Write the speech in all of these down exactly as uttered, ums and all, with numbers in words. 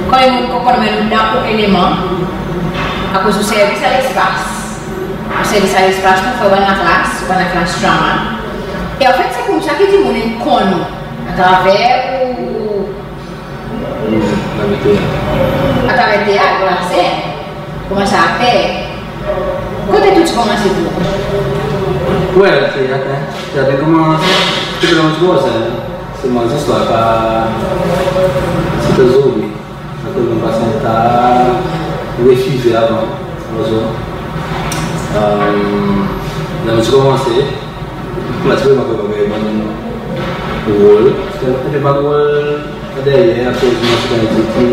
Kan en moun konpran mwen nou dan eleman, akoz ou servi sa lespas. Ou servi sa lespas pour fer bann laklas, bann laklas drama. E anfet se koumsa ki dimoun in konn ou, atraver ou, atraver teat, ou lasenn. Konman sa afer? Kote tou ti konmanse pour ou? Well, teat, en. Teat in konmans, ti konmans pour mwan, en. Se mon zistwar pa, se ti zoli. Akoz mon pa ti refize avan, ozo. Ler mon ti konmanse, mon ti konmanse bann rol. Ti bann rol deryer, akoz mon ti ganny dir ki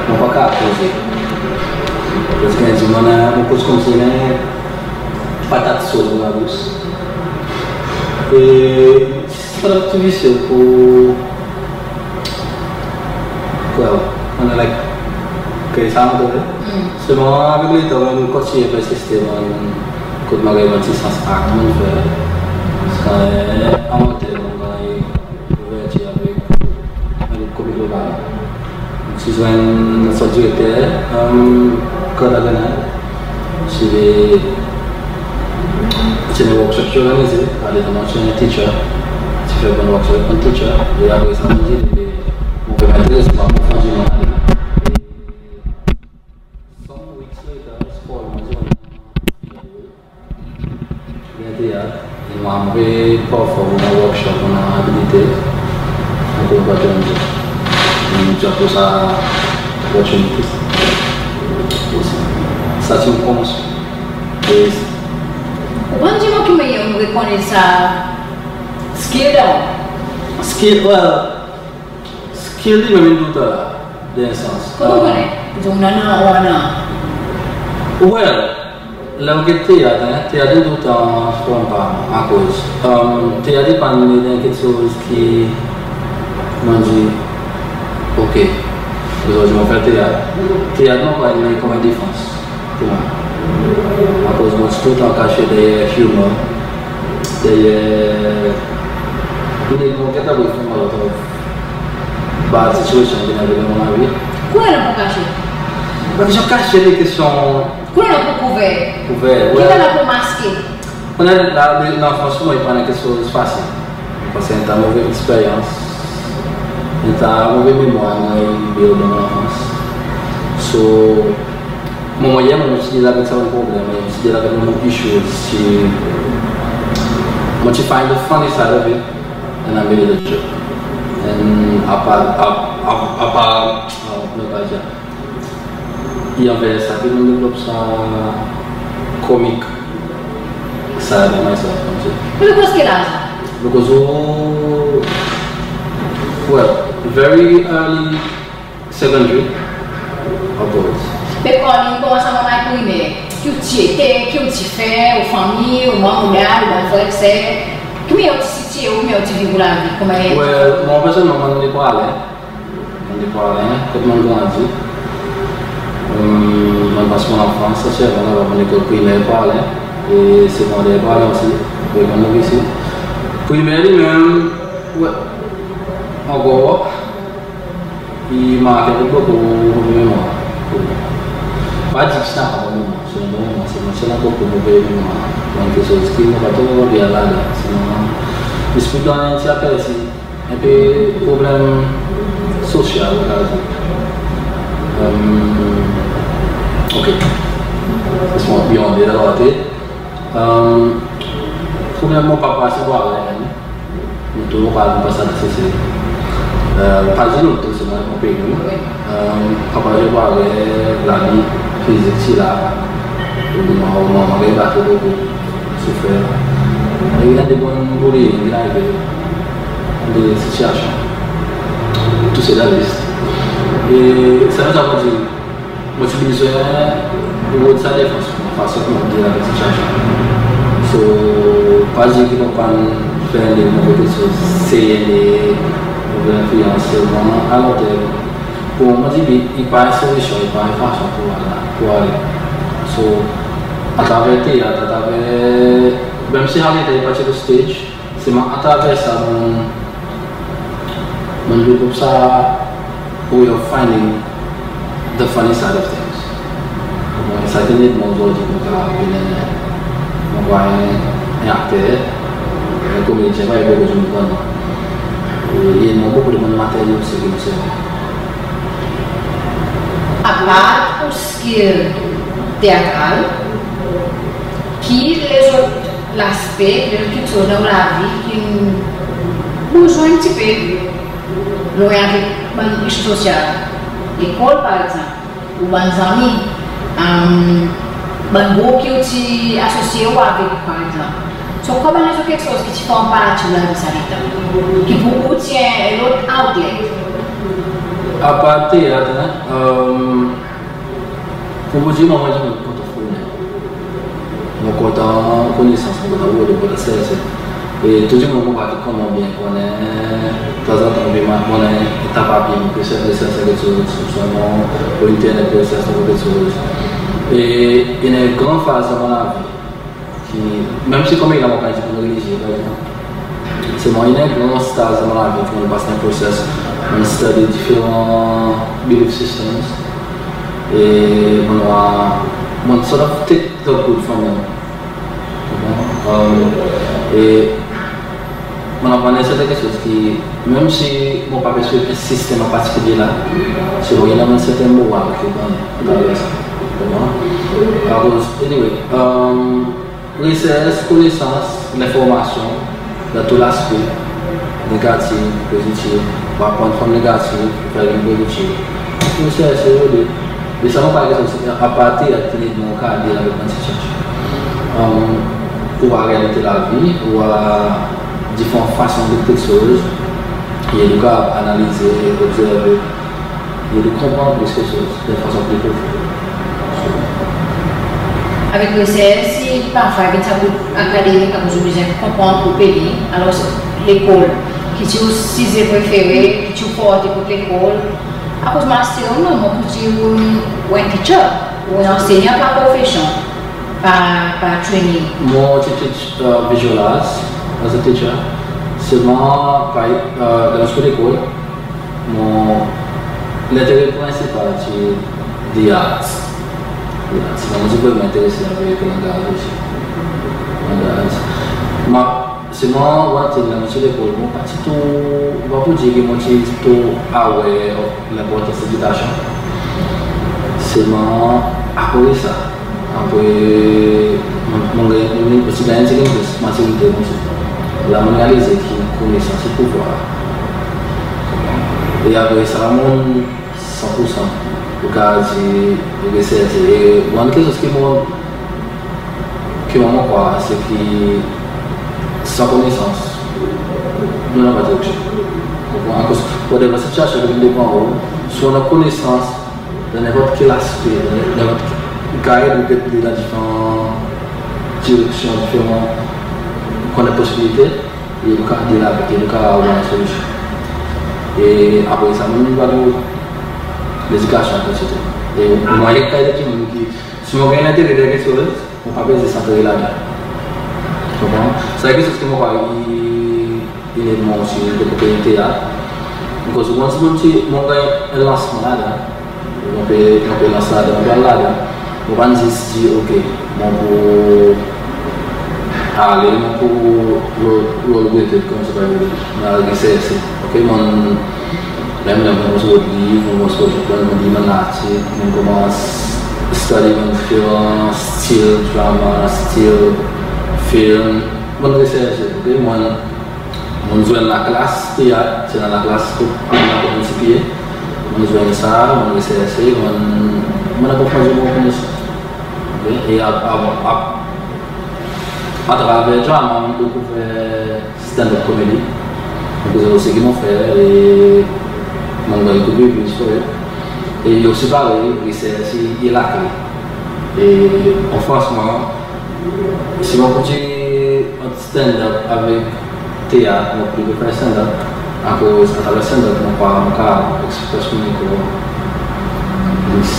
mon pa kapab koze. Mon ti ganny dir mon, mon koz koumsi en patat so dan labous. E sa ti difisil pour, well, mon like, ke sa mon trouve. Selman avek letan, mon kontinyen persiste, mon kot mon ganny bann ti sans, mon fer. Avan ter mon ganny ouvertir avek, avek Komik Lokal. Ti zwenn sa direkter, um, Kord Aganay. Ti, ti en workshop ti organize, ale dan mon ti en teacher. Ti fer bann workshop avek bann teacher. E apre sa, mon dir, mon pe enteres mwan, mon fer dir mwan ale. Some weeks later, i call mwan, i dir mwan, dan teat, e mwan pe perform dan workshop, mon abilite, akoz mon pa ti annan. Mon ti a pran sa opportunity. Sa ti konmans. E ou pa dir mwan ki mannyer ou rekonnet sa skill dan ou? Skill, well, skill li menm in toultan la, dan en sans. Koman ou konnen? Ou annan, ou annan? Well, ler ou get teat, en, teat in toultan form par mwan, akoz, um, teat i pa dan keksoz ki mon dir, ok, ozordi mon fer teat. Teat mon krwar i konman defans. Konman? Akoz mon ti toultan kase deryer humour, deryer, mon ti kontan, mon ti kontan, lot of bad situation ki'n arive dan mon lavi. Kote ou annan pour kase? Pa kestyon kase, me kestyon... Kote ou annan pour kouver? Kouver, well. Kote ou annan pour maske? Konnen la, lanfans pour mwan i pa en keksoz fasil. Parski en ta move eksperyans, en ta move memwar mon build dan lanfans. So, mwan, mannyer mon ti deal avek sa bann problenm, mon ti deal avek bann issues, ti, mon ti find the funny side of it, and I made it a joke. And apar, ap-, ap-, apar, uh, koman pa dir, i anver sa ki mon'n devlop sa comic side of myself, konmsi. Because ki la sa? Because, oh, well, very early secondary upwards. Me kan ou konmans annan primer, ki ou ti ete, ki ou ti fer, ou fanmir, ou manm, ou dad, ou bann frer, ser, ki mannyer ou ti sitiye, ki mannyer ou ti viv ou lavi, konman... Well, mwan personnelman, mon ti Praslin. Mon ti Praslin, kot mon'n grandi. Hum, mon'n pas mon lanfans, espesyalman laba, mon lekol primer Praslin, e segonder Praslin osi, apre mon'n vin isi. Primer li menm, we, ankor, i mark avek bokou move memwar. Pa dir ki sa pa bon memwar, se en bon memwar, se, se la bokou move memwar. Donk, keksoz ki mon pa tro byen ladan, sinon, i ti donn en ti apersi en pe problenm sosyal, on va dir. Em, ok. Laisse-moi beyond it a lot. Em, problenm mon papa, se vwar, en. Nou tou nou pa, nou pa sa, se, se, e, pa dir nou tou, se mwan, mon pei nou. Em, papa, se vwar, lavi fizik, si la. Mon, mon, mon, mon, mon, mon, mon, soufer. E i annan de bann boule, i annan de, de sitiasyon. Tou se dan lis. E sa, sa mon dir, mon ti bezwen rod sa defans, fason ki mon deal avek sitiasyon. So, pa dir ki mon pa'n fer de move keksoz, se de move lenfliyans, selman a lon term, pour mwan, mon dir, i pa en solisyon, i pa en fason pour ale, pour ale. So, atraver teat, atraver, menm si Holiday pa ti lo stage, selman atraver sa, mon, mon devlop sa Way of finding the funny side of things. Bon, sa ki ed mwan ozordi pour kapab vin en, mon krwar en, en akter, en komedyen, pa en bokou dimoun konn mwan. E, e mon bokou dimoun materyo osi ki mon servi. Apard ou skill teatral, ki lezot laspe, lezot keksoz dan ou lavi ki ou bezwen en pti pe lwen avek bann issue sosyal, lekol par egzanp, ou bann zanmi, bann group ki ou ti asosye ou avek par egzanp. So, konbyen lezot keksoz ki ti form parti ou lavi sa letan, ki pour ou ti en lot outlet? Apard teat, en, pour dir mwan, mwan, mon kontan fournen. Mon kontan konesans, mon kontan rode, mon kontan servi. E tou dimoun mon pa ti konnen byen, konnen tanzantan, mon pe, mon konnen, e ta pa byen, mon pe servi, servi keksoz, swa mon, ou internet, pe servi keksoz. E, e dan en gran faz dan mon lavi, ki, menm si konmela mon pa ti konn relizye, par egzanp. Selman, i annan en gran staz dan mon lavi ki mon pas dan proses, mon study diferan belief systems. E mon war, mon sort of take the good from them. Konpran? E mon aprann serten keksoz ki, menm si mon pa pe swiv en sistenm an partikilye la, selman i annan serten moral ki ou ganny atraver sa. Konpran? Akoz, anyway, resers, konesans, lenformasyon, dan tou laspe, negatif, pozitif, ou aprann from negatif, ou fer li pozitif. Ou servi, ou de. E sa mon pa, par egzanp, se apard teat ki ed mwan kapab deal avek bann sityasyon. Ou war realite lavi, ou war diferan fason de keksoz, e ou kapab analize, obzerve, e ou konpran plis keksoz dan fason pli profon. Avek resers, si parfwa i vin sa bout akademik, akoz ou bezwen konpran pour pe li, alor lekol, ki ti ou size prefere, ki ti ou forte pour lekol, akoz mon asire ou, non, mon pour dir ou, ou en teacher, ou en ansenyan par profesyon, par, par training. Mon ti teach, uh, visual arts as a teacher. Selman, par, uh, dan lekol, mon lentere prensipal ti the arts. The arts. Mon ti vreman enterese avek langaz osi. Langaz. Ma, selman, one thing, la, mon ti lekol, mon pa ti tou, mon pa pour dir ki mon ti tou aware of lenportans ledikasyon. Selman, apre sa, apre, mon, mon, mon, mon ti ganny en pti matirite, mon ti, la mon realize ki konesans i pouvwar. E apre sa, mon san pour san, ou kapab dir, resers. E one keksoz ki mon, ki mon, mon krwar, se ki san konesans, nou napa direksyon. Ou konpran? Akoz, whatever sitiyasyon ki vin devan ou, si ou annan konesans, dan nenport ki laspe, dan nenport ki, ou kapab get li dan diferan direksyon, diferan, konnen posibilite, e ou kapab deal avek li, ou kapab war solisyon. E apre sa, mon va dir, ledikasyon an kantite. E mwan, i annan dimoun ki, si mon ganny lentere dan keksoz, mon pa bezwen santre ladan. Konpran? Sa i keksoz ki mon krwar i, i ed mwan osi, de kote teat. Because once mon ti, mon ganny en lansman ladan, mon pe, mon pe lans ladan, mon pe al ladan. Mon pa'n zis dir, ok, mon pour ale, mon pour roll, roll with it, konmsi pa dir, mon al reserche. Ok, mon, menm, menm, mon sot liv, mon, mon sot, mon, mon dir mon latit, mon konmans study bann diferan stil drama, stil film, mon reserche, ok, mon, mon zwenn laklas teat, se dan laklas kot, kot mon ti pye, mon zwenn sa, mon reserche, mon, mon apwofondir mon konesans. Ok, e ap, ap, ap, atraver drama, mon dekouver stand-up comedy. Donk, se sa ki mon fer, e mon ganny koudmen plis, wi. E osi parey, reserche i lakle. E, fransman, si mon kontinyen ant stand-up avek teat, mon prefere stand-up, akoz atraver stand-up, mon krwar mon kapab express mon ego plis,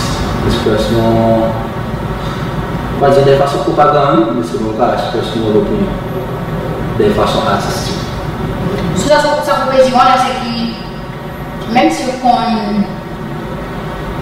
express mon, pa dir dan fason propagann, me selman mon kapab express mon lopinyon dan fason artistik. So sa, sa, sa ki ou pe dir mwan la, se ki menm si ou konn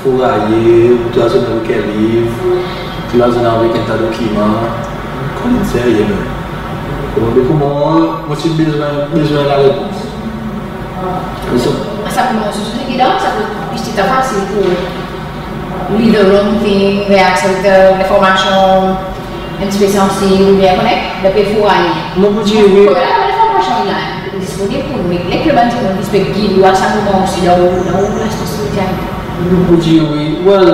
fouraye, ou tou la zournen avek en liv, ou tou la zournen avek en ta dokiman, konn serye menm. Bon, be pour mwan, mon ti bezwen, bezwen larepons. Sa pour mwan, sou gidans, sa pour, i ti fasil pour lir the wrong thing, reaksyon, lenformasyon, Enn spesyal si ou byen konnen, dan pe fouraye. Mon pou dir wi. Konmela, konmela, fwa pa chanj la. Disponib pour nou, me lekel bann dimoun ki pe gid ou a sa moman osi dan ou, dan ou responsabilite? Mon pou dir wi. Well,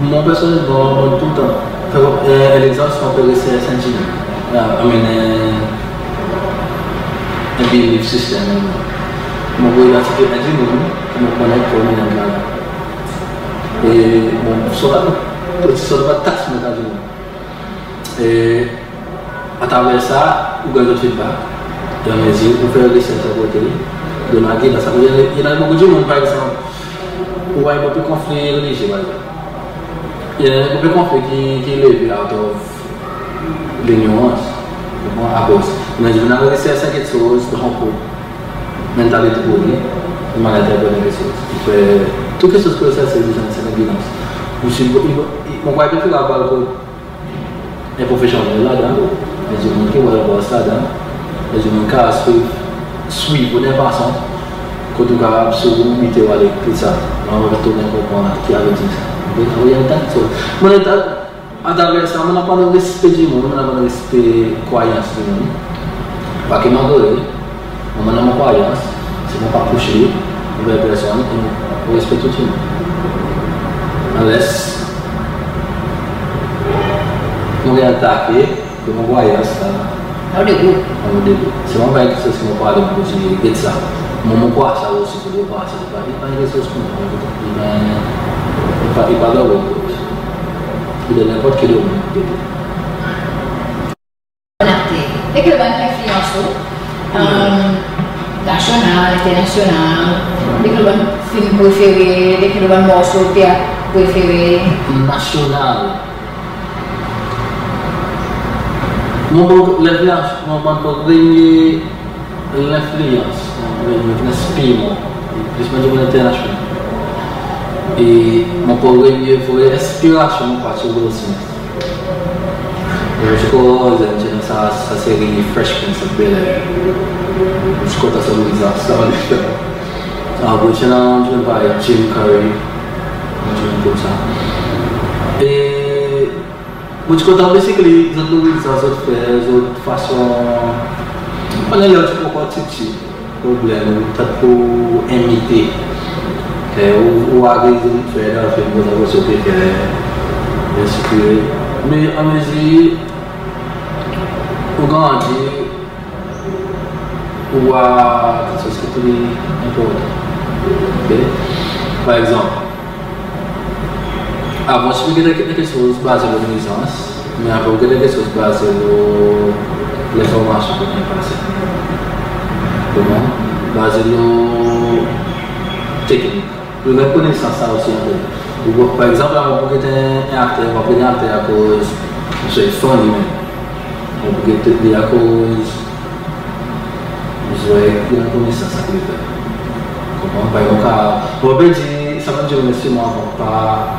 mon personnelman, mon toultan, e, e, egzanp, si mon pe reste Saint-Denis, e, I mean, e, e belief system, mon pou idantifye en dimoun ki mon konnen ki kriminel la. E mon sot, sot pa taks mwen sa dimoun. E atraver sa, ou ganny zot feedback. E anmezir ou fer resers akote, donn ou gidans. Sa koz i annan bokou dimoun, par egzanp, ou war bokou konfli relizye, par egzanp. I annan bokou konfli ki, ki leve out of lignorans. Bon, akoz i annan dimoun ki resers sa keksoz dan son prop mantalite pour li, li mal enterpret keksoz. I fer tou keksoz pour li, sa se, se, se gidans. Ou si, i, i, mon krwar i pe fer laval kot en profesyonnel ladan, en dimoun ki well versed ladan, en dimoun ki a swiv, swiv ou dan fason kot ou kapab, si ou mete ou ale tou sa, ou a tournen konpran ki i ave dir sa. Donk, an realite, so, mon letan, atraver sa, mon napa respe dimoun, mon napa respe krwayans dimoun. Pa ki mon krwar, mon annan mon krwayans, si mon pa pous li, mon personn, mon respe tou dimoun. Unless mon ganny atake, ki mon krwayans la. An degou. An degou. Se mon pa en keksoz ki mon pa ale, mon dir, get sa. Mon, mon krwar sa osi, pour li pa, se pa, i pa en keksoz pour mwan, i pa, i pa, i pa dan ou. I dan nenport ki domenn. Lekel bann enfliyans ou, e, nasyonal, enternasyonal, lekel bann fim prefere, lekel bann morso teat prefere? Nasyonal. Mon, mon, lenfliyans, mon, mon premye lenfliyans, mon, mon, mon enspire mwan, plis mon dir enternasyonal. E mon premye vre enspirasyon, mon krwar, se Will Smith. Mon ti ankor zenn, ti annan sa, sa seri Fresh Prince of Bel-Air. Mon ti kontan sa, sa, sa, sa. Apre ti annan, ti annan parey Jim Carrey, dimoun koumsa. E mon ti kontan, basically, zot, zot, sa zot fer, zot fason, konnen ler ou ti ankor pti, problenm, ou tann pour imite. E ou, ou ariv fer dan fim, konmsa, ou ti pe fer, ensikirir. Me anmezir ou grandi, ou war keksoz ki pli enportan. Ok? Par egzanp, avan, si ou get en keksoz baze lo konesans, me apre ou get en keksoz baze lo lenformasyon ki pe pase. Konpran? Baze lo teknik. Ou ganny konesans sa osi anpil. Ou, par egzanp, la, mon pou get en akter, mon pou get en akter akoz, se funny, men mon pou get li akoz ou zwe, ou annan konesans sa ki li fer. Konpran? Par egzanp, mon kapab, mon pe dir, sa mon dir, remersye mwan avan, pa,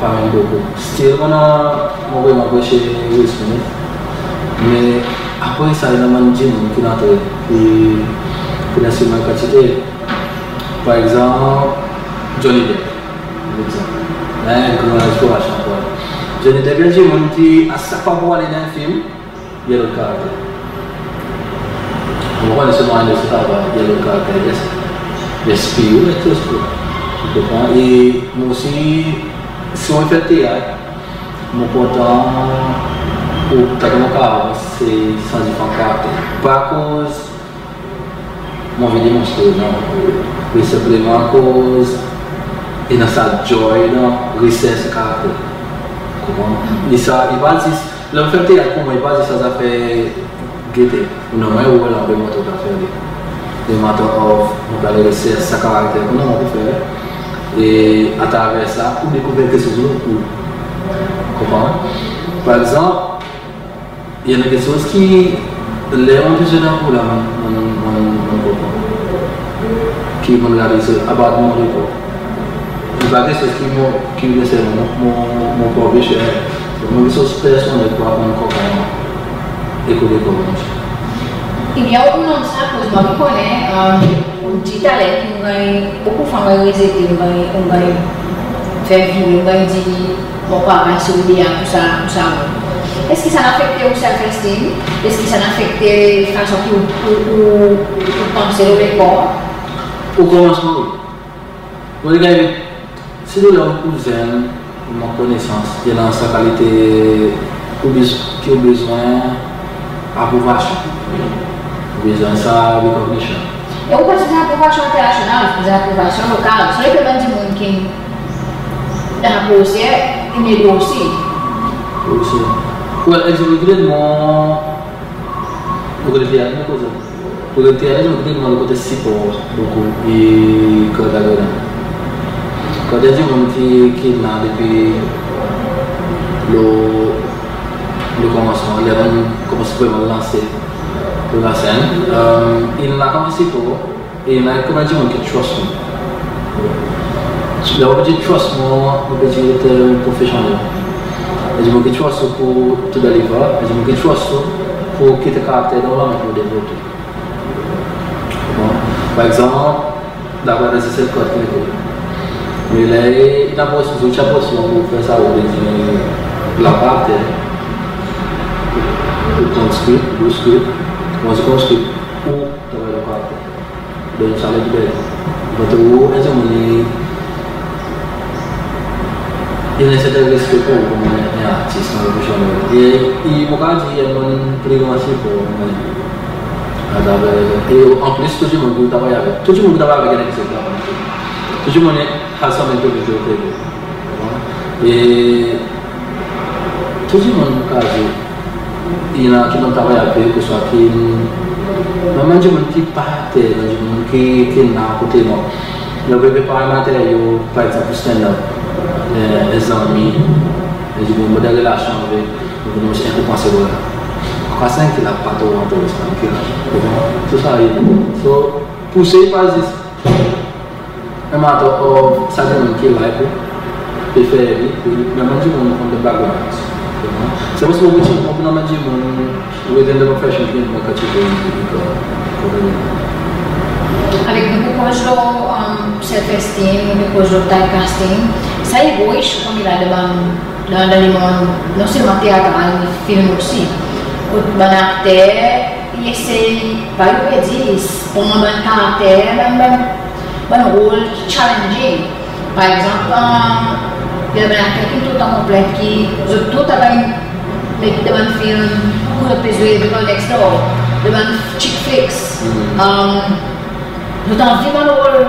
pa menm bokou. Still, mon annan, mon vreman apresye Will Smith. Me apre sa, i annan bann dimoun ki'n antre, ki, ki dan sinema kantite. Par egzanp, Johnny Depp, par egzanp. En gran enspirasyon pour mwan. Johnny Depp, i annan dimoun ki, a sak fwa pour ale dan fim, i annan lot karakter. Mon konnen se mwan, se pa, i annan lot karakter, yes. Yes, pi, wi, yes, pi. Ou konpran? E mwan osi, si mon fer teat, mon kontan pour, tank mon kapab, se sanz diferan karakter. Pa akoz mon anvi demontre, non. Me senpleman akoz i annan sa joy dan resers karakter. Konpran? E sa, i pa zis, ler ou fer teat pour mwan, i pa zis sa zafer gete. Non, mwan, ou la, ou pe montre ou kapab fer li. No matter of, mon pe al resers sa karakter, koman mon pou fer. E atraver sa, ou dekouver keksoz lo ou. Konpran? Par egzanp, i annan keksoz ki, ler mon bezwen dan pour la, mon, mon, mon, mon konpran. Ki mon la bezwen abat mon lekor. I pa keksoz ki mon, ki mon, mon, mon, mon prop chè. Mon keksoz personnel pour aprann konpran. Ekout lekor, mon chè. Ebyen, ou nonm sa, akoz mwan mon konnen, e, ou dir taler ki ou ganny, bokou fanm ganny rezete, ou ganny, ou ganny fer vire, ou ganny dir, mon pa ganny solider pour sa, pour sa. Eski sa in afekte ou self-esteem? Eski sa in afekte fason ki ou, ou, ou, ou panse lo lekor? O konmansman, wi. Ou ganny, sirtou ler ou zenn, ou mank konesans, i annan sa kalite ou bez-, ki ou bezwen aprouvasyon. Ou bezwen sa recognition. E ou pa bezwen aprouvasyon enternasyonal, ou bezwen aprouvasyon lokal. So, i annan bann dimoun ki'n dan proses, in ed ou osi. Osi. Well, egzakteman, ou konnen, i annan koze. Pou rete ale, zot pe demann lo kote sipor bokou, e kan dan la. Kan i annan dimoun ki, ki la depi lo, lo konmansman, ler bann konmansman vreman lanse lo lasenn, e, i annan konman sipor, e i annan konman dimoun ki trust ou. Ler mon pe dir trust ou, mon pe dir profesyonnel. Dimoun ki trust ou pour to deliver, dimoun ki trust ou pour kit karakter dan ou lanmen pour devlope. Bon, par egzanp, dapre sa se sel kot ki nou konnen. Me ler i apros, zot ti apros mwan pour fer sa, ou dir la par ater, ou konn skrip, ou skrip, mwan ou konn skrip, ou travay la par ater. Donk sa le bel. But ou, e dimoun i, i annan serten respe pour ou konman en artis, konman profesyonnel. E, e mon kapab dir, i annan pli gran sipor, mwan, atraver, e an plis, tou dimoun ki ou travay avek, tou dimoun ki ou travay avek, i annan keksoz ki ou aprann. Tou dimoun i annan sa menm ki ou pe fer. E tou dimoun, mon kapab dir, i annan ki mon travay avek, ouswa ki, menm dimoun ki pa ater, dimoun ki, ki la kote mwan. Ler ou pe prepar materyo, par egzanp, pour stand-up, e, en zanmi, e dimoun mon dan relasyon avek, nou, nou, se en kou panse, vwala. Ankor sa ki la pa tro antre, sa ki la. Tou sa, e, so, pour sa, i pa zis a matter of sa dimoun ki la, e pe, pe fer li, e menm dimoun from the background. Se pa si ou ti konpran, menm dimoun within the profession ki annan kalite ki, ki, ki. Avek nou pou koz lo, um, self-esteem, nou pou koz lo typecasting, sa i gro issue konmela dan bann dan, dan lemonn, non selman teatral, me film osi. Kot bann akter i esey, pa ou pe dir, konman bann karakter, bann, bann, bann rol ki challenging. Par egzanp, e, i annan bann akter ki toultan konplent ki zot toultan ganny met dan bann film kot zot pe zwe Girl Next Door, dan bann chick flicks. E, zot anvi bann rol en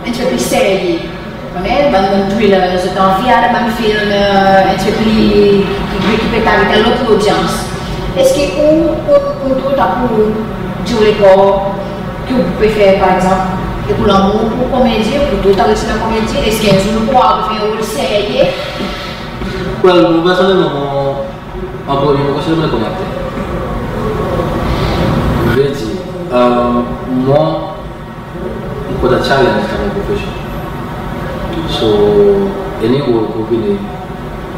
pti pe pli serye. Ou konnen, bann, bann thriller, zot anvi al dan bann film, e, en pti pe pli, ki, ki, ki pe target en lot lodyans. Eski ou, ou, ou toultan pou dir ou lekor ki ou prefer, par egzanp, e pour lanmour, pour komedi, ou toultan reste dan komedi, eski en zour ou pou al fer en rol serye? Well, mwan, personnelman, mwan, an premye, mon konsider mwan konman akter. Vedir, e, mwan, mon kontan challenge dan mon profesyon. So, any rol ki ou vini,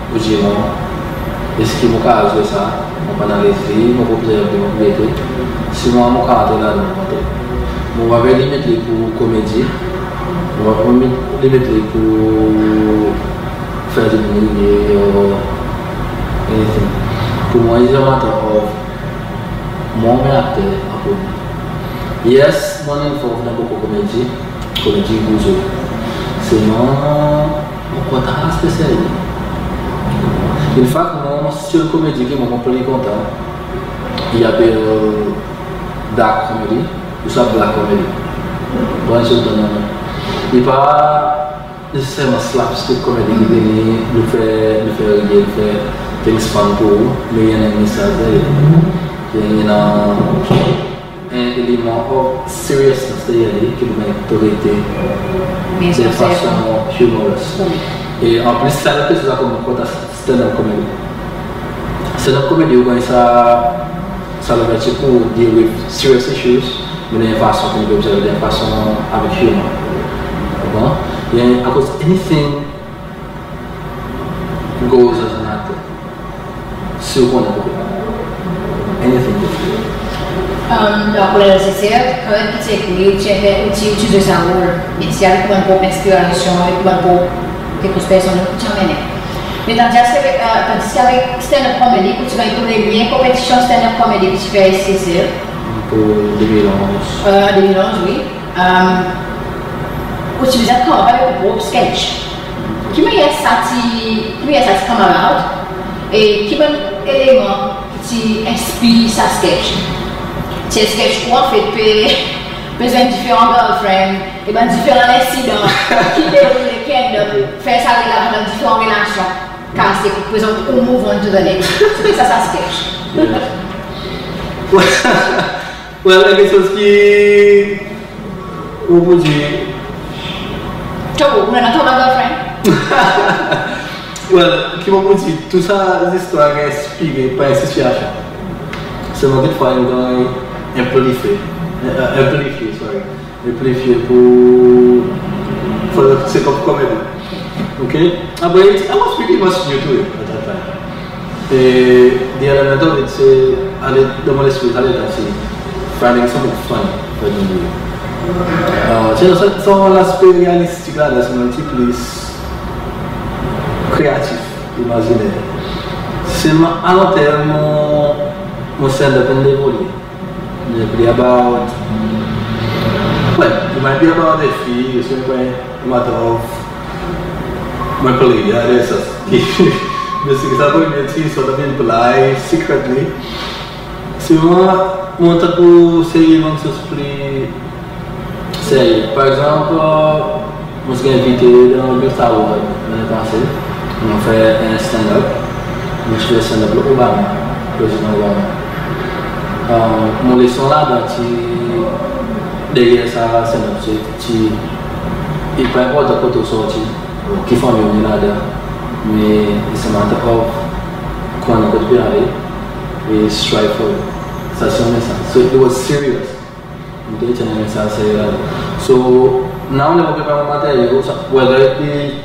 ou dir mwan, eski mon kapab zwe sa, mon analiz li, mon obzerv li, mon gete. Si mon, mon kapab antre ladan, mon antre. Mon pa pe limit li pour komedi, mon pa pe limit li pour fer dimoun riye, or anything. Pour mwan, it's a matter of mwan, mon akter an premye. Yes, mon involve dan bokou komedi, komedi gouzo. Selman mon kontan aspek serye. In fact, mon stil komedi ki mon, mon pli kontan, i apel dark comedy, ouswa black comedy. Bon, se dan, i pa neseserman slapstick comedy ki vini, nou fer, nou fer riye, nou fer things fun pour ou, me i annan mesaz deryer. I annan en eleman of seriousness deryer li, ki nou ganny trete dan fason humorous. E an plis, sa lot keksoz la konman mon kontan stand-up comedy. Stand-up comedy, ou ganny sa, sa louvertir pour deal with serious issues, me dan en fason ki nou pe obzerv, dan en fason avek humour. Ou konpran? E akoz anything goes as an actor. Si ou konnen pour anything goes. Um, dan kote la, se sir, kan ou ti ekrir, ou ti, ou ti, ou ti zwe sa rol. E si avek bann prop enspirasyon, avek bann prop keksoz personnel ki ou ti anmennen. Me tandis ki avek, e, tandis ki avek stand-up comedy, ou ti ganny premye konpetisyon stand-up comedy ki ti fer isi Sesel. An de mil onz. E, an de mil onz, wi. E, ou ti bezwen come up avek ou prop sketch. Ki mannyer sa ti, ki mannyer sa ti come about? E ki bann eleman ki ti enspir sa sketch? Ti en sketch ou anfet pe, pe zwenn diferan girlfriend, e bann diferan lensidan ki deroule, ki end up fer sa relasyon, bann diferan relasyon kase, prezan ou move on to the next. Se sa, sa sketch. Yeah. Well, la keksoz ki, ou pou dir. Trouble, ou annan trouble girlfriend? Well, ki mon pou dir, tou sa zistwar i enspire par en sitiyasyon. Selman kekfwa i ganny anplifye, e, e, anplifye, sorry. Anplifye pour, for the sake of comedy. Okay? Apre, I was pretty much new to it at that time. E the element of it, se, ale dan mon lespri, sa letan, se finding something funny, for example. E, se, se, se laspe realistik ladan, se mon ti plis kreatif, imaziner. Selman, a lontan, mon, mon stand-up in evolye. Li about, well, it might be about a fi, se pa en matter of mwen play, yeah, there's a, basically, sa premye ti sort of imply secretly. Selman, mon tankou seye bann keksoz pli serye. Par egzanp, mon ti ganny envite dan Brit Award lannen pase. Mon fer en stand-up. Mon ti fer stand-up lo Obama, Prezidan Obama. E, mon leson ladan ti, deryer sa stand-up, se ti, i pa enportan kote ou sorti, ki fanmir ou ni ladan, me it's a matter of konnen kot ou pe ale e strive for it. Sa se en mesaz. So it was serious. Mon ti annan sa serye ladan. So, now, ler mon prepar mon materyo, sa, whether it be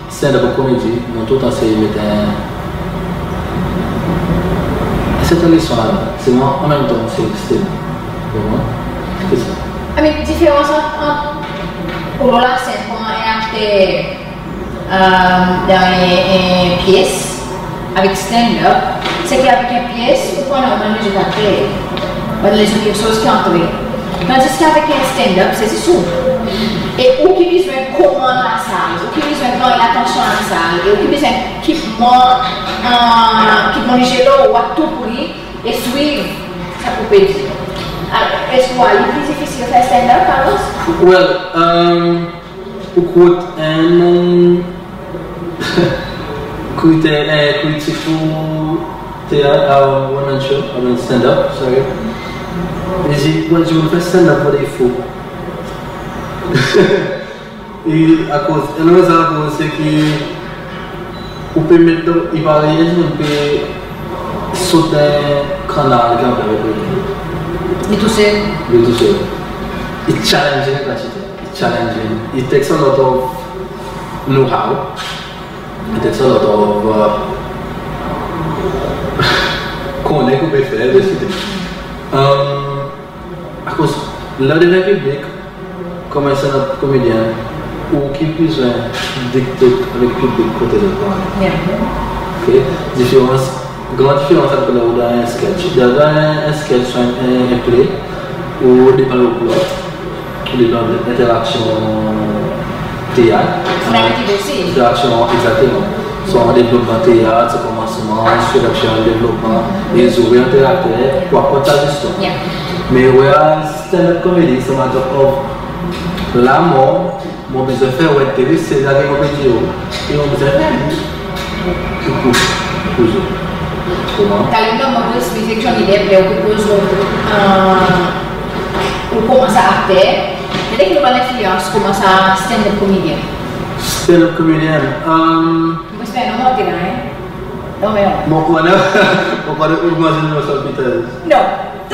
stand-up or komedi, mon toultan seye met en, en serten leson ladan. Selman, an menm tan, se still, ou konpran? Se sa. I mean, diferans ant, ant ou lo lasenn konman en akter, e, dan en, en pyes, avek stand-up, se ki avek en pyes, ou pou annan bann lezot akter, bann lezot keksoz ki antre. Tandis ki avek en stand-up, se zis ou. E ou ki bezwen komand lasal, ou ki bezwen ganny latansyon lasal, e ou ki bezwen kip mon, e, kip mon lizye lo ou a tou pri, e swiv sa ki ou pe dir. A, eski ou a li pli difisil fer stand-up, alor? Well, e, Pou kot en kriter, en kritik pour teyat, e, one man show, I mean stand-up, sorry. I dir, wan dimoun fer stand-up, wan i fou. E akoz, en rezon akoz se ki ou pe met, i parey en dimoun pe sot dan kannal ki anpli avek li. Li tousel. Li tousel. I challenge en kantite. Challenging. It takes a lot of know-how. It takes a lot of, e, konnen ki ou pe fer, basically. E, akoz ler ou devan piblik, konman en stand-up comedian, ou ki bezwen dikte avek piblik kote zot pou ale. Yeah. Ok? Diferans, gran diferans ant ler ou dan en sketch. Dan, dan en sketch, en, en, en play, ou depan lo plot, ou depan enteraksyon teyat. Narrative osi. Enteraksyon, egzakteman. So, devlopman teyat, se konmansman, entwodaksyon, devlopman, e zwe enteraksyon, pou aport sa zistwar. Yeah. Me whereas stand-up comedy, se matter of lanmor, mon bezwen fer ou enterese, sa ki mon pe dir ou, e mon bezwen fer li. Pou, pou zot. Konman? Talè, non, mon pou eksplik Johnny Depp, ler ou pe koz lo, e, ou konman sa akter, ki bann lenfliyans konman sa stand-up comedian? Stand-up comedian, e, mon pe esper non, mon te la, en? Non, me non. Mon konnen, mon konnen ou manz Russell Peters. Non. E,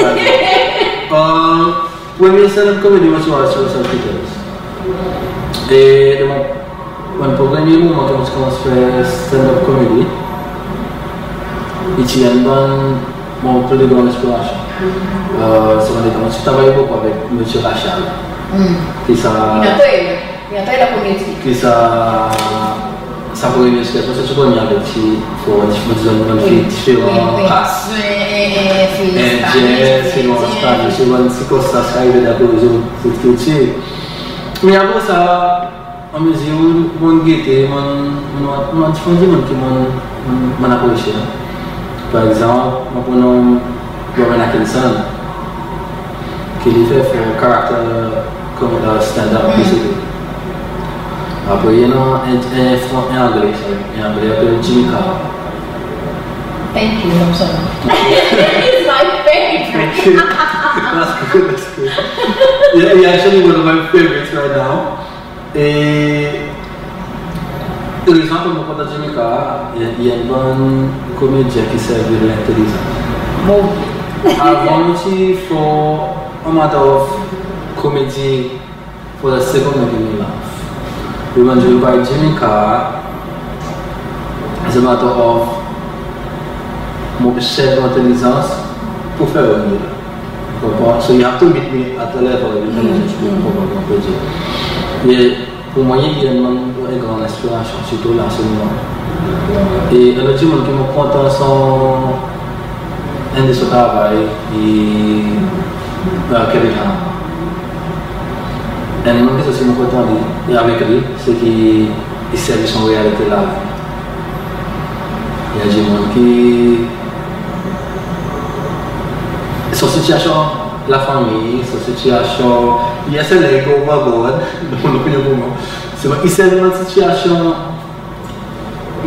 Premye stand-up comedy mon ti war se Russell Peters. E dan mon, mon premye moman ki mon ti konmans fer stand-up comedy, i ti enn bann mon pli gran lenspirasyon. E, se bann letan mon ti travay bokou avek Msye Rachal. Hmm. Ki sa... I antre, i antre dan komedi. Ki sa, sa Apre, mezire sa, ti konn avek ti, for, ti, ti, ti, ti, diferan ras. Endyen, Sinwa, Espanyo, ti konn sirkonstans ki arive dan koze kiltir. Me apre sa, anmezir mon'n gete, mon'n, mon'n, mon'n, mon'n, mon'n, mon'n apresye. Par egzanp, mon pou nonm Rowan Atkinson, ki li fer, fer karakter komi stand-up, basically. Apre, i annan en, en, en Angle, sorry, en Angle apel Jimmy Carr. Thank you, I'm sorry. He's my favorite. Thank you. That's good, that's good. Yeah, yeah, actually one of my favorites right now. E rezon ki mon kontan Jimmy Carr, i, i en bann komedyen ki servi lentelizans. Avan nou ti for a matter of komedi for the sake of making me laugh. But when you invite Jimmy Carr, it's a matter of mon servi lentelizans pour fer ou rir. Konpran? So you have to meet me at the level of intelligence pour konpran ki mon pe dir. E pour mwan, i en gran lenspirasyon, sirtou la, an se moman. E en lot dimoun ki mon kontan son, enn de son travay, i, e, Kevin Hart. E mwan, keksoz ki mon kontan li, avek li, se ki i servi son realite lavi. I annan dimoun ki, son sitiyasyon lafanmir, son sitiyasyon, i ase leg overboard, dan mon lopinyon pour mwan. Se, i servi bann sitiyasyon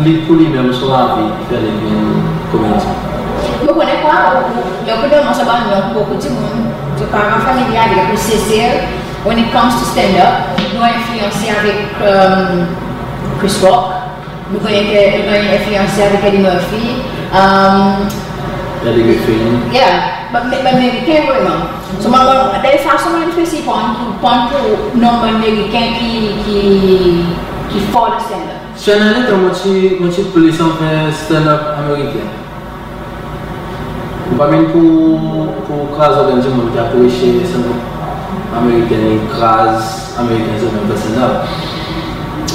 li pour li menm, son lavi, fer li vin komedyen. Ou konnen kwa, ou, ou, ou konnen mwan sa bann, bokou dimoun, zot pa fanmilye avek, pour Sesel, when it comes to stand-up, nou enfliyanse avek, e, Chris Rock, nou ganny, nou ganny enfliyanse avek Eddie Murphy, e, Eddie Griffin. Yeah, but, but Ameriken vreman. So, mwan, mwan, dan sa, so, mwan, espesifik, pour, pour, pour nonm Ameriken ki, ki, ki for dan stand-up. Sirtou letan mon ti, mon ti plis anvi stand-up Ameriken. Mon pa menm pour, pour kraz okenn dimoun ki apresye stand-up Ameriken, i kraz Ameriken, se menm stand-up.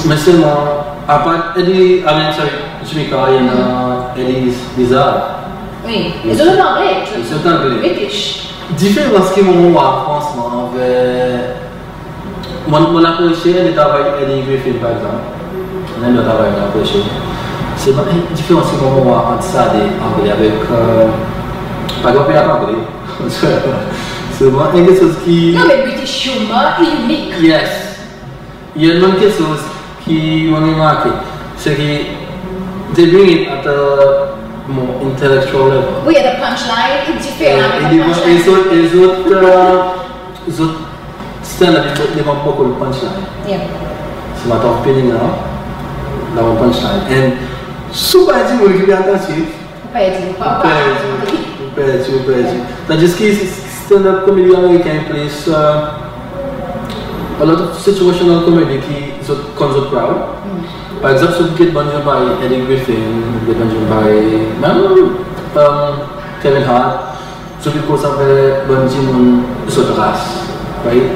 Me selman, apard Eddie, I mean, sorry, Jimmy Carr, i annan Eddie Izzard. Wi, e zot Angle. E zot Angle. British. Diferans ki mon war, fransman, anver, mon, mon apresye le travay Eddie Griffin, par egzanp. Annan lot travay mon apresye. Selman, e, diferans ki mon war ant sa de Angle avek, e, pa gran pe Angle. Selman, en keksoz ki... Non, me British humor i inik. Yes. I annan keksoz ki mon remarke, se ki they bring it at a more intellectual level. Wi, e the punchline i diferan. E, e, e zot, e zot, e, zot stand-up, i depann bokou lo punchline. Yeah. Se matter of pinning, non? Lo punchline. And si ou pa dimoun ki pe atantif, ou perdi, ou pa, ou perdi, ou perdi, ou perdi. Tandis ki stand-up comedy Ameriken i plis, e, a lot of situational comedy ki zot, konn zot crowd. Par egzanp, si ou get bann dimoun parey Eddie Griffin, ou get bann dimoun parey, menm, e, Kevin Hart, zot pe koz avek bann dimoun zot ras, right?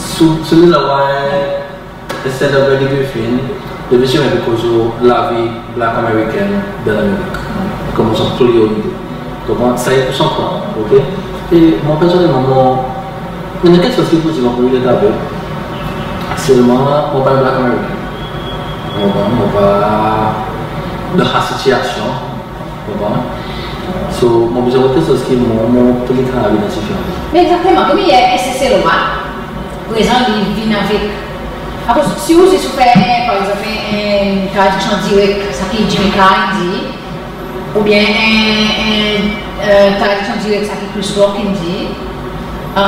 Si, si nou la war stand-up Eddie Griffin, li bezwen pe koz lo lavi Black American dan Amerik. Konman son pli o nivo. Konpran? Sa i pour son crowd, ok? E mwan personnelman, mon, i annan keksoz ki pour dir mon pou relate avek. Selman mon pa en Black American. Mon pa, mon pa dan sa sitiyasyon. Konpran? So, mon bezwen rod keksoz ki mon, mon pli kapab idantifye. Me egzakteman, ki mannyer en Seselwa prezan li vin avek, akoz si ou, si ou fer, par egzanp, en, en tradiksyon direk sa ki Jimmy Carr in dir, oubyen en, en, e, tradiksyon direk sa ki Chris Rock in dir, e,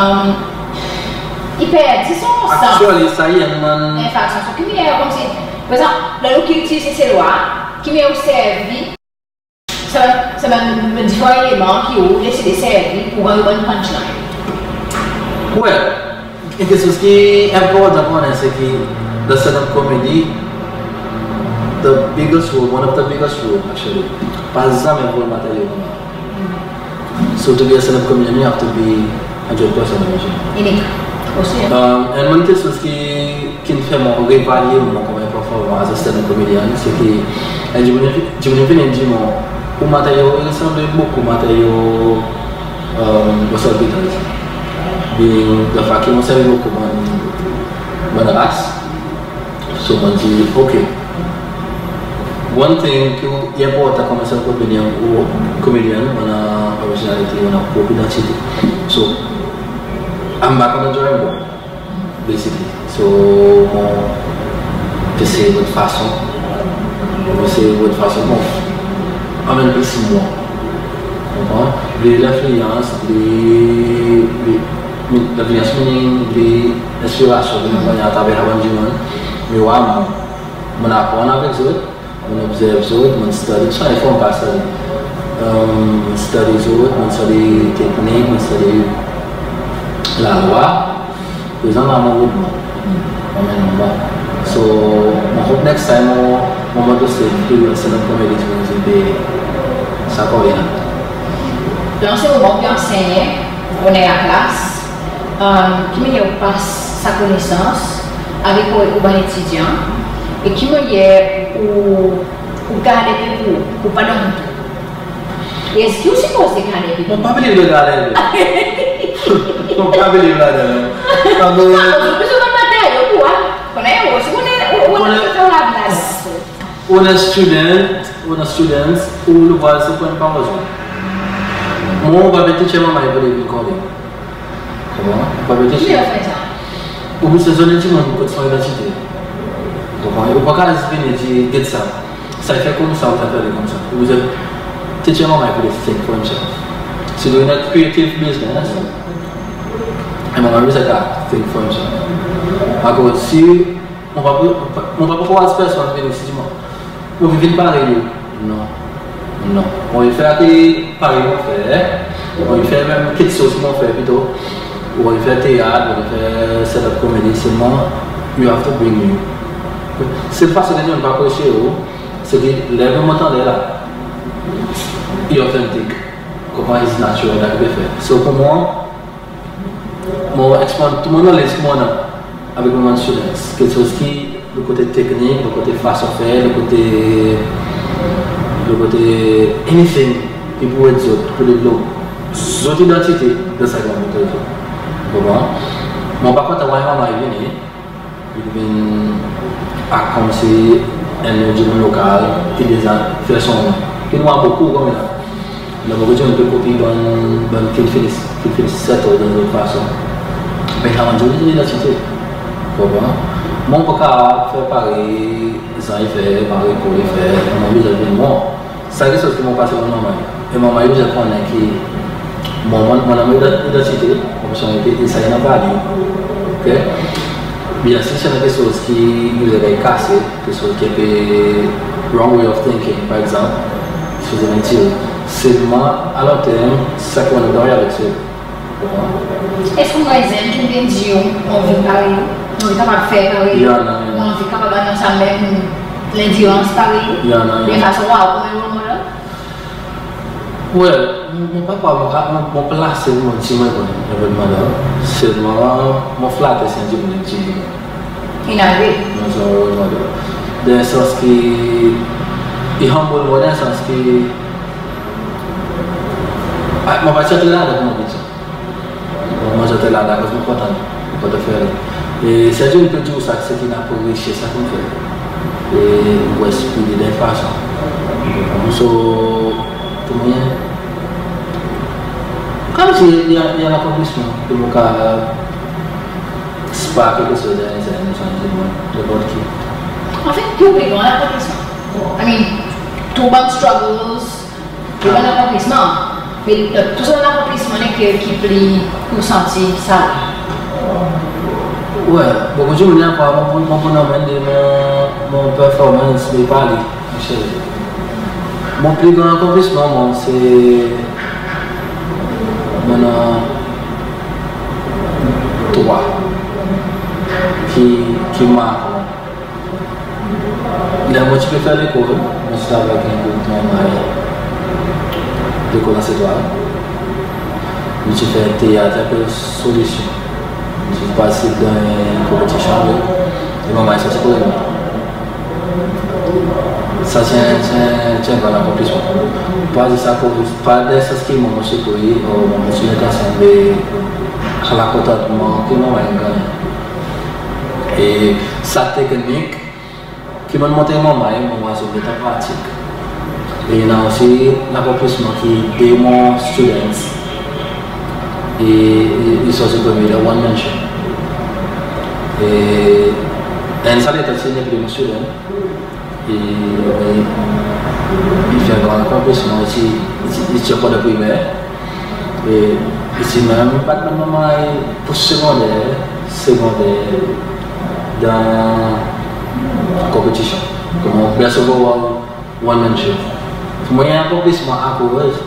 i perdi son sans. Actually, sa i annan. En fason, so ki mannyer, konmsi, par egzanp, dan nou kiltir Seselwa, ki mannyer ou servi sa, sa bann diferan eleman ki ou deside servi pour rann ou bann punchline? Well, en keksoz ki enportan pour mwan, se ki dan stand-up comedy, the biggest rule, one of the biggest rule, actually, pa zanmen vol materyo konman. So to be a stand-up comedian, you have to be hundred percent original. Inik osi, en? Um, e menm keksoz ki, ki'n fer mwan revalye mwan konman en prof-, As a stand-up comedian, se ki, e, dimoun, dimoun vini dir mwan, ou materyo i resanble bokou materyo, um, Russell Peters. Being the fact ki mon servi bokou bann, bann ras. So mon dir, ok. One thing ki i enportan konman stand-up comedian ou comedian, ou annan originality, ou annan prop idantite. So, I'm back on the drawing board, basically. So, mon esey lot fason. Mon esey lot fason, mon anmenn plis mwan. Konpran? Li lenfliyans, li, li, li, lenfliyans, meaning, li lenspirasyon, li mannyer atraver sa bann dimoun. Me wa, mon, mon aprann avek zot. Mon obzerv zot, mon study, sa i form pa study. Um, mon study zot, mon study teknik, mon study lalwa. Prezan la mon rod mwan. Mon menm mwan. So, mon hope next time mon, mon mont lo stage, ki stand-up comedy, ki mon dir pe sa konnen. Dan se moman ou pe ansenyen, ou annan klas, um, ki mannyer ou pas sa konesans avek ou, ou bann etidyan, e ki mannyer ou, ou gard enpe pour, pour pa donn tou. E eski ou sipoze gard enpe? Mon pa believe dan gard enpe. Mon pa believe ladan, non. Akoz ou bezwen bann materyo pour, a? Konnen, ou, ou, ou, Konnen, ou, ou, ou annan student, ou annan student, ou le vwar se pour en pa bezwen. Mwan, mon pa pe teach manmay pour li vin konnen. Konpran? Ou pa pe teach. Ki mannyer ou fer sa? Ou bezwen donn dimoun kot son idantite. Konpran? Ou pa kapab zis vin dir, get sa. Sa i fer koumsa, ou sa fer li koumsa. Ou bezwen teach manmay pour li think for himself. Si ou dan creative business, en manmay bezwen think for himself. Akoz si Mon pa pou, mon pa pou ankouraz personn vin isi dir mwan, mon anvi vin parey ou. Non. Non. Mon anvi fer ki parey mon fer. Mon anvi fer menm keksoz ki mon fer plito. Mon anvi fer teat, mon anvi fer stand-up comedy, selman you have to bring you. Sel fason ki dimoun pa apresye ou, se ki ler mon tann la, i otentik. Konpran, i natirel, sa ki pe fer. So pour mwan, mon expand tou mon knowledge ki mon annan avek mon students. Keksoz ki lo kote teknik, lo kote fason fer, lo kote, lo kote anything ki pou ed zot pour devlop zot idantite dan sa ki mon montre zot. Konpran? Mon pa kontan war manmay vini, i vin akonsi en dimoun lokal ki deza fer son non. Ki nou war bokou koumsa. Donk, bokou dimoun pe kopi bann, bann ki fini, ki fini settle dan zot fason. Me sa bann dimoun i dantite. Konpran? Mon pa kapab fer parey Zan i fer, parey Paul i fer, mon bezwen vin mwan. Sa keksoz ki mon pase mon manmay. E manmay i bezwen konnen ki mon, mon, mon annan mon idantite, mon personalite, e sa i annan value. Ok? Byensir, si i annan keksoz ki, ki bezwen ganny kase, keksoz ki pe wrong way of thinking, par egzanp, sipoze mon dir, selman a long term, sa ki mon anvi avek se Eski ou annan zenn ki'n vin dir ou, mon anvi parey ou, mon anvi kapab fer parey ou, mon anvi kapab annan sa menm landirans parey ou? I annan, i annan. Oubyen fason ou war ou konman role model? Well, mon, mon pa, mon pa, mon, mon pa la, selman mon dir mon konn role model. Selman mon flate si en dimoun dir In a way. Mon dir, mon dir, dan sans ki, i humble mwan dan sans ki, a, mon pa ti antre ladan pour mon bezwen. Mon, mon ti antre ladan akoz mon kontan, mon kontan fer li. E si en dimoun pe dir ou sa, se ki in apresye sa ki mon fer. E ou eksprim li dan en fason. So, pour mwan, konmsi i, i, i en akonplisman ki mon kapab spark keksoz dan, dan, dan, dan, dan, dan, Anfet, ki ou pe ganny akonplisman? I mean, tou bann struggles, tou bann akonplisman. Me, euh, tou sa bann akonplisman, lekel ki pli ou santi sa? Well, bokou dimoun i annan mon, mon, mon, mon, mon, mon performance, me pa li. Mon pli gran akonplisman mwan, se mon annan trwa ki, ki mark mwan. Ler mon ti pe fer lekol, mon ti travay avek en group manmay lekol Anse Etoile. Nou ti fer teat ki apel Solisyon. Nou ti partisip dan en konpetisyon, e manmay soti premye. Sa se en, se en, se en gran akonplisman. Pa zis akoz, pa dan sans ki mon, mon ti kourir, o mon ti lentansyon, me lakontantman ki mon ganny. E sa teknik ki mon montre mon, mon, mon zot met an pratik. E i annan osi lakonplisman ki de mon students, e, e, i sorti premye dan one man show. E, e sa letan ti nepli mon student, e, e, i fer gran akonplisman, i ti, i ti, i ti ankor dan primer. E, i ti menm bat bann manmay pour segonder, segonder dan konpetisyon. Konman best overall one man show. Pour mwan, i en akonplisman akoz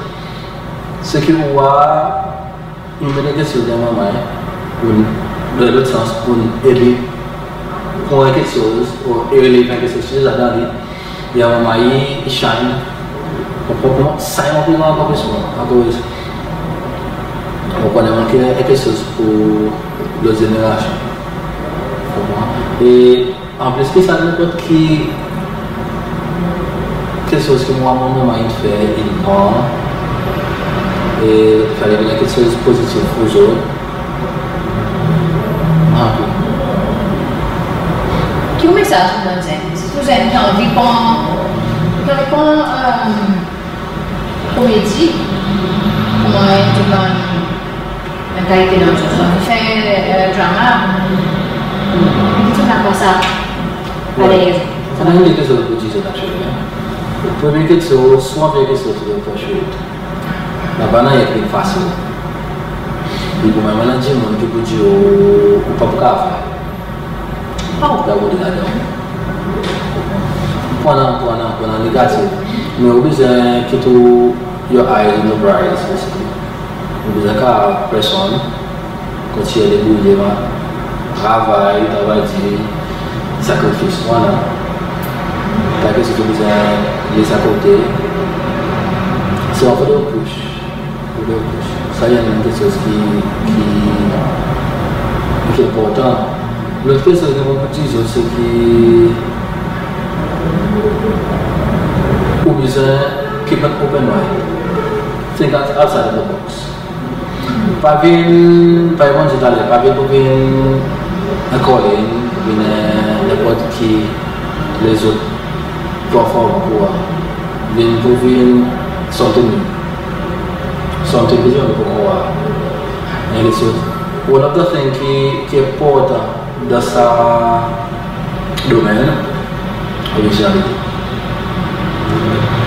se ki ou war, ou met en keksoz dan manmay, ou, dan lot sans, ou ed li pran en keksoz, ou ed li fer en keksoz, se sa dan li, e manmay i, i shine. Ou konpran? Sa i en pli gran akonplisman, akoz ou konnen manke en keksoz pour lot zenerasyon. Ou konpran? E an plis ki sa, nenport ki keksoz ki mon, mon manmay in fer, in pran, e fer li vin en keksoz pozitif pour zot. Mon anvi. Ki mesaz ou donn zenn? Sirtou zenn ki anvi pran, ki anvi pran, e, komedi, konman en tou bann, en kalite dan zot, zot anvi fer, e, drama. Ki tou napa sa? Alez. Sa napa keksoz pour dir zot, aktyelman. Premye keksoz, swa veye keksoz ki zot pursuit. Napa nanryen ki fasil. E pour mwan, annan dimoun ki pou dir ou, ou pa pou kapab. Ou pa pou kapab ladan. Pou annan, pou annan, pou annan negatif. Me ou bezwen kit ou, your eyes on the prize, basically. Ou bezwen kapab personn, kontinyen debourye, travay, travay dir, sakrifis, ou annan. Pa keksoz ou bezwen les akote. Se an fwa ou push. Ou bezwen push. Sa i en keksoz ki, ki, ki enportan. Lot keksoz ki mon pou dir zot, se ki ou bezwen keep an open mind. Think out-, outside of the box. Pa vin, pa vin, mon dir taler, pa vin pour vin en Colin, pour vin en, nenport ki lezot perform pour ou. Vin pour vin something new. Something ki zanmen ou pa konn war. And it's one of the thing ki, ki enportan dan sa domenn, orizinalite,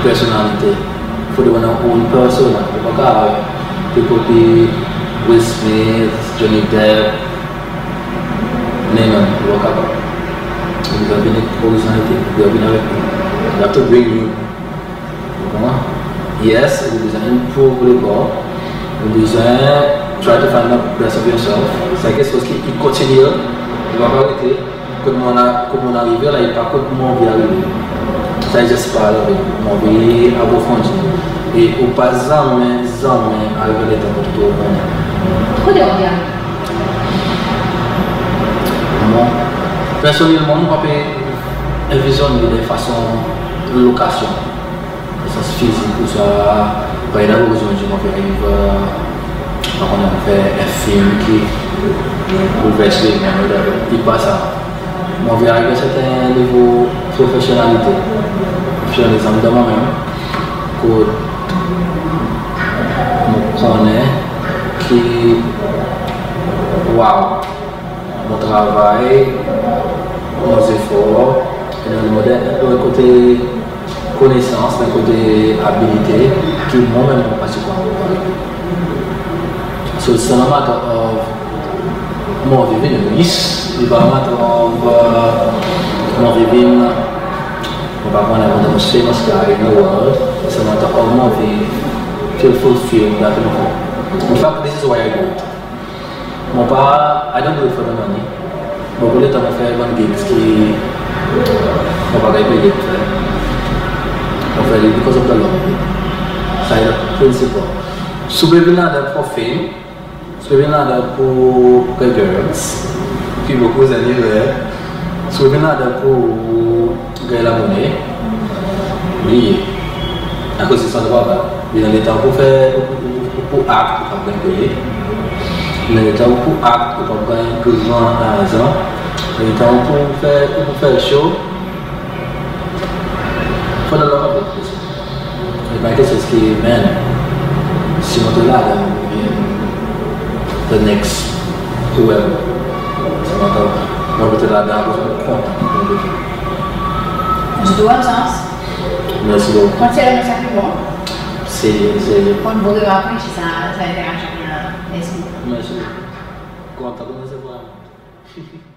personalite. Fodre ou annan ou own persona. Ou pa kapab pe kopye Will Smith, Johnny Depp, name them. Ou pa kapab. Ou bezwen vin ek orizinalite, ou bezwen vin avek, you have to bring you. Ou konpran? Yes, ou bezwen improve le bor. Ou bezwen try to find the best of yourself. Se keksoz ki i kontinyen. Ou pa kapab arete. Kot mon a, kot mon arive la, i pa kot mon anvi arive. Sa i just pa la, mon anvi aprofondi. E ou pa zanmen, zanmen arive letan kot ou konnen. Kote ou anvi arive? Mon, personnelman, mon pa pe envizyonn li dan fason lokasyon. Sans fizik ou sa, par egzanp, ou bezwen dir mon anvi ariv, pa konnen, fer en film ki boulvers lemonn, whatever. I pa sa. Mon anvi ariv serten nivo profesyonnalite. Profesyonnalizm dan mwan menm. Kot mon konnen ki, wow, mon travay, mon zefor, e dan le mond, dan kote konesans, dan kote abilite ki mwan menm mon pa ti konn arive. So it's not a matter of mon anvi vin ris, i pa matter of, uh, mon anvi vin, mon pa konnen, the most famous guy in the world. It's a matter of mon anvi feel fulfilled, that kind of thing. In fact, this is why I do it. Mon pa, I don't do it for the money. Bokou letan mon fer bann gigs ki mon pa ganny peye pour fer. Mon fer li because of the love of it. Sa i le principle. Si ou pe vin ladan pour fame, si ou pe vin ladan pour get girls, ki bokou zenn i fer. Si ou pe vin ladan pour Ganny lamonnen, bliye. Akoz se sa travay. Me dan letan ou pou fer, ou, ou, ou pou act, ou pa ganny peye. Me letan ou pou act, ou pa ganny gran larzan. Letan ou pou fer, ou pou fer show, fodre love avek. E pa keksoz ki, man, si mon ti ladan, oubyen the next whoever, si mon ti, mon ti ladan, mon kontan. Mersi bokou. Konn serye, sa ki bon. Serye, serye. Konn vreman apresye sa, sa enteraksyon ki la. Mersi bokou. Mersi bokou. Kontan pou nou se vreman.